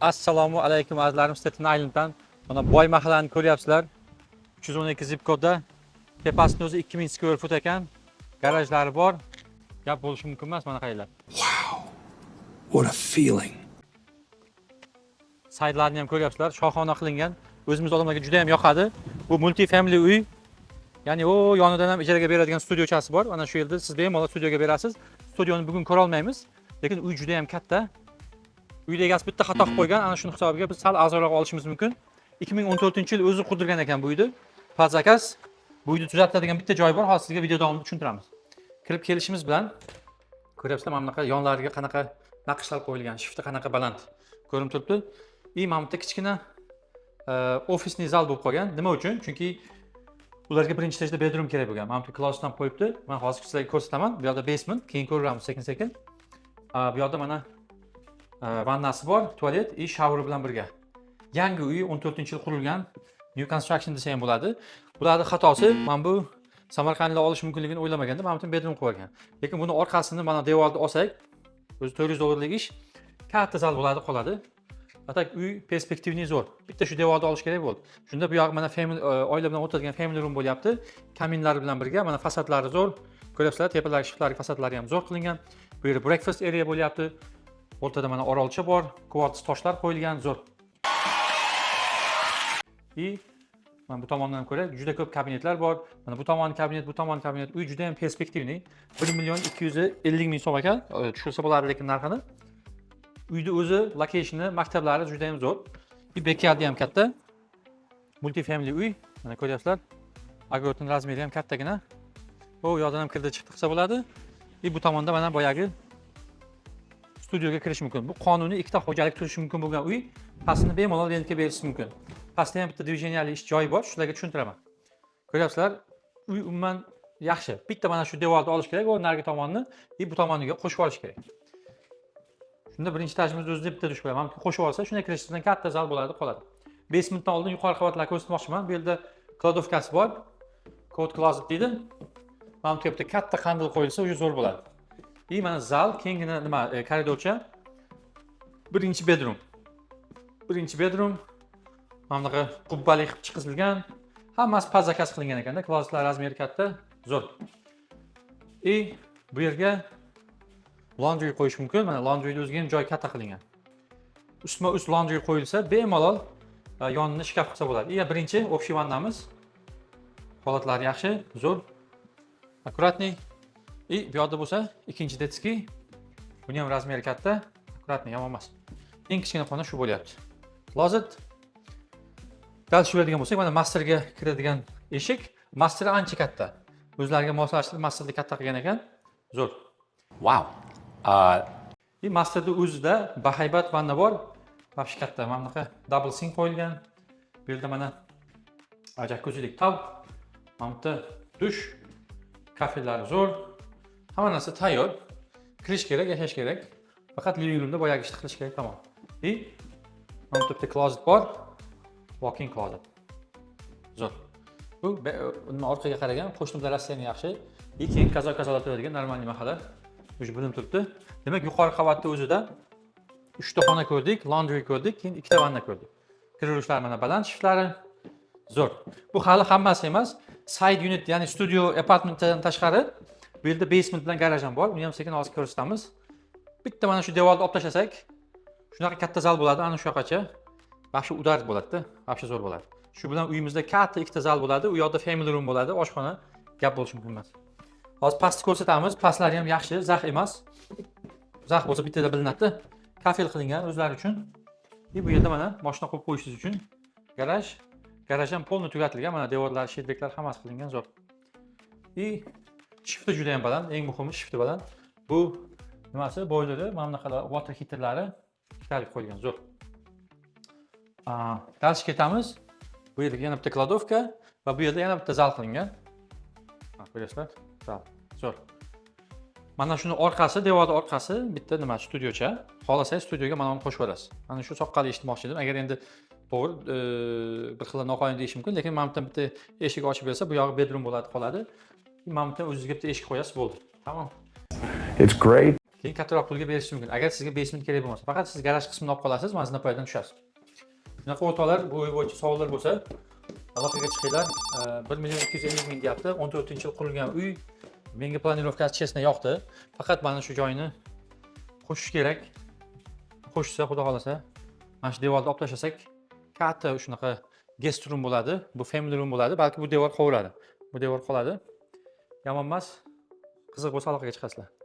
Assalomu alaykum, azizlarim. Staten Islanddan mana boy mahallani ko'ryapsizlar. 312 zip kodda. Tepasini o'zi 2000 square foot ekan. Garajlari bor. Gap bo'lishi mumkin emas, mana qaranglar. What a feeling. Saytlarni ham ko'ryapsizlar, shohona qilingan. O'zimiz odamlarga juda ham yoqadi. Bu multi family uy. Ya'ni u yonidan ham ijaraga beradigan studiochasi bor. Mana shu yerda siz bemalol studioga berasiz. Studioni bugun ko'ra olmaymiz, lekin uy juda ham katta. Uyda egasi bitta xato qilib qo'ygan, ana shuni hisobiga biz sal arzonroq olishimiz mumkin. 2014-yil o'zi qurdirgan ekan bu uyni. Под заказ. Bu uyni tuzatiladigan bitta joy bor, hozir sizga video davomida tushuntiramiz. Kirib kelishimiz bilan ko'ryapsizlar, mana bunaqa yonlariga qanaqa naqshlar qo'yilgan, shifti qanaqa baland ko'rinib turibdi. И mana bu yerda kichkina офисный zal bo'lib qolgan. Nima uchun? Chunki ularga birinchi etajda bedroom kerak bo'lgan. Mana bu yerga closetdan qo'yibdi. Man hozir sizlarga ko'rsataman. Bu yoqda basement, keyin ko'ramiz sekin-sekin. Bu yoqda mana vannasi bor, tualet и shower bilan birga. Yangi uy, 14-yil qurilgan, new construction desa ham bo'ladi. Bularning xatosi, mana bu samarqandlar olish mumkinligini o'ylamaganda mana bu yerdan bedroom qo'ygan. Lekin buni orqasini mana devorni olsak, o'zi 400 dollarlik ish, katta zal bo'ladi, qoladi. А так uy перспективный, zo'r. Bitta shu devorni olish kerak bo'ldi. Shunda bu yoq mana family, oila bilan o'tiradigan family room bo'lyapti. Kaminlari bilan birga, mana fasadlari zo'r. Ko'ryapsizlar, tepalari, shiftlari, fasadlari ham zo'r qilingan. Bu yerda breakfast area bo'lyapti. O'rtada mana orolcha bor, kvarts toshlar qo'yilgan, zo'r. И mana bu tomondan ko'ra juda ko'p kabinetlar bor. Mana bu tomon kabinet, bu tomon kabinet. Uy juda ham перспективный. 1 million 250 ming so'm ekan. Tushirsa bo'ladi lekin narxini. Uyni o'zi, locationi, maktablari juda ham zo'r. И backyardi ham katta. Multi family uy. Mana ko'ryapsizlar. Огород ning размер i ham kattagina. Bu yoqdan ham kirdi chiqdi qilsa bo'ladi. И bu tomonda mana boyagi studioga kirish mumkin. Bu qonuniy ikkita xo'jalik turishi mumkin bo'lgan uy. Pastini bemalol rentga berish mumkin. Pastda ham bitta движения li ish joyi bor, shularga tushuntiraman. Ko'ryapsizlar, uy umuman yaxshi. Bitta mana shu devorni olish kerak, u narigi tomonni и bu tomoniga qo'shib olish kerak. Shunda birinchi etajimiz o'zida bitta dush bo'ladi. Mana bu qo'shib olsa, shunday kirish bilan katta zal bo'ladi, qoladi. Basementdan oldin yuqori qavatlarni ko'rsatmoqchiman. Bu yerda кладовка si bor. Coat closet deydi. Mana bu yerda katta qandil qo'yilsa, уже zo'r bo'ladi. И mana zal, keyingina nima, koridorcha. Birinchi bedroom. Birinchi bedroom mana bunaqa qubbali qilib chiqizilgan. Hammasi под заказ qilingan ekanda, closetlar размер i katta, zo'r. И bu yerga laundry qo'yish mumkin. Mana laundryni o'ziga ham joy katta qilingan. Ustma ust laundry qo'yilsa, bemalol yonini shkaf qilsa bo'ladi. И birinchi общий vannamiz. Holatlari yaxshi, zo'r. Аккуратный. И bu yoqda bo'lsa ikkinchi детский. Buni ham размер i katta, аккуратный, yomon emas. Eng kichkina xona shu bo'lyapti. Closet. Дальше yuradigan bo'lsak, mana masterga kiradigan eshik. Master ancha katta. O'zlariga moslashtirib masterni katta qilgan ekan. Zo'r. Wow. И masterda o'zida bahaybat vanna bor. Вообще katta. Mana bunaqa double sink qo'yilgan. Bu yerda mana jakuzilik tub. Mana bu yerda dush. Kafellari zo'r. Hamma narsa tayyor. Kirish kerak, yashash kerak. Faqat living roomda boyagi ishni qilish kerak, tamom. И mana bu yerda bitta closet bor. Walk-in closet. Zo'r. Bu nima, orqaga qaragan qo'shni bilan расстояние yaxshi. И keyin kazo-kazolar turadigan нормальный mahalla. Уже bilinib turibdi. Demak, yuqori qavatda o'zida 3 ta xona ko'rdik, laundry ko'rdik, keyin ikkita vanna ko'rdik. Kiraverishlar mana baland, shiftlari zo'r. Bu hali hammasi emas. Side unit, ya'ni studio apartmentdan tashqari bu yerda basement bilan garaj ham bor. Uni ham sekin hozir ko'rsatamiz. Bitta mana shu devorni olib tashlasak, shunaqa katta zal bo'ladi, ana shu yoqqacha. Вообще удар bo'ladi-da, вообще zo'r bo'ladi. Shu bilan uyimizda katta ikkita zal bo'ladi, u yoqda family room bo'ladi, oshxona, gap bo'lishi mumkin emas. Hozir pastni ko'rsatamiz. Pastlari ham yaxshi, zax emas. Zax bo'lsa bittada bilinadi. Kafel qilingan o'zlari uchun. И bu yerda mana mashina qo'yib qo'yishingiz uchun garaj. Garaj ham полный tugatilgan. Mana devorlar, shedbeklar hammasi qilingan, zo'r. И shifti juda ham baland, eng muhimi shifti baland. Bu nimasi? Boyleri, mana bunaqa water heaterlari ikkitalik qo'yilgan, zo'r. Дальше ketamiz. Bu yerda yana bitta кладовка va bu yerda yana bitta zal qilingan. Ha, ko'ryapsizlar? Zal. Zo'r. Mana shuni orqasi, devorni orqasi bitta nima, studiocha. Xohlasangiz, studioga mana buni qo'shib yuborasiz. Mana shu soqqali eshitmoqchi edim. Agar endi to'g'ri, bir xil noqonuniy deyish mumkin, lekin mana bu yerdan bitta eshik ochib bersa, bu yog'i bedroom bo'ladi, qoladi. Mana bu yerdan o'zingizga bitta eshik qo'yasiz, bo'ldi. Tamom. It's great. Keyin kattaroq pulga berish mumkin. Agar sizga basement kerak bo'lmasa, faqat siz garaj qismini olib qolasiz, mana tushasiz. Shunaqa, o'rtoqlar, bu uy bo'yicha savollar bo'lsa, aloqaga chiqinglar. 1 250 000 deyapti. 14-yil qurilgan uy. Menga планировка si, честно, yoqdi. Faqat mana shu joyini qo'shish kerak. Qo'shsa, xudo xohlasa, mana shu devorni olib tashlasak, katta shunaqa guest room bo'ladi. Bu family room bo'ladi. Balki bu devor qolaveradi. Bu devor qoladi. Yomon emas. Qiziq bo'lsa, aloqaga chiqasizlar.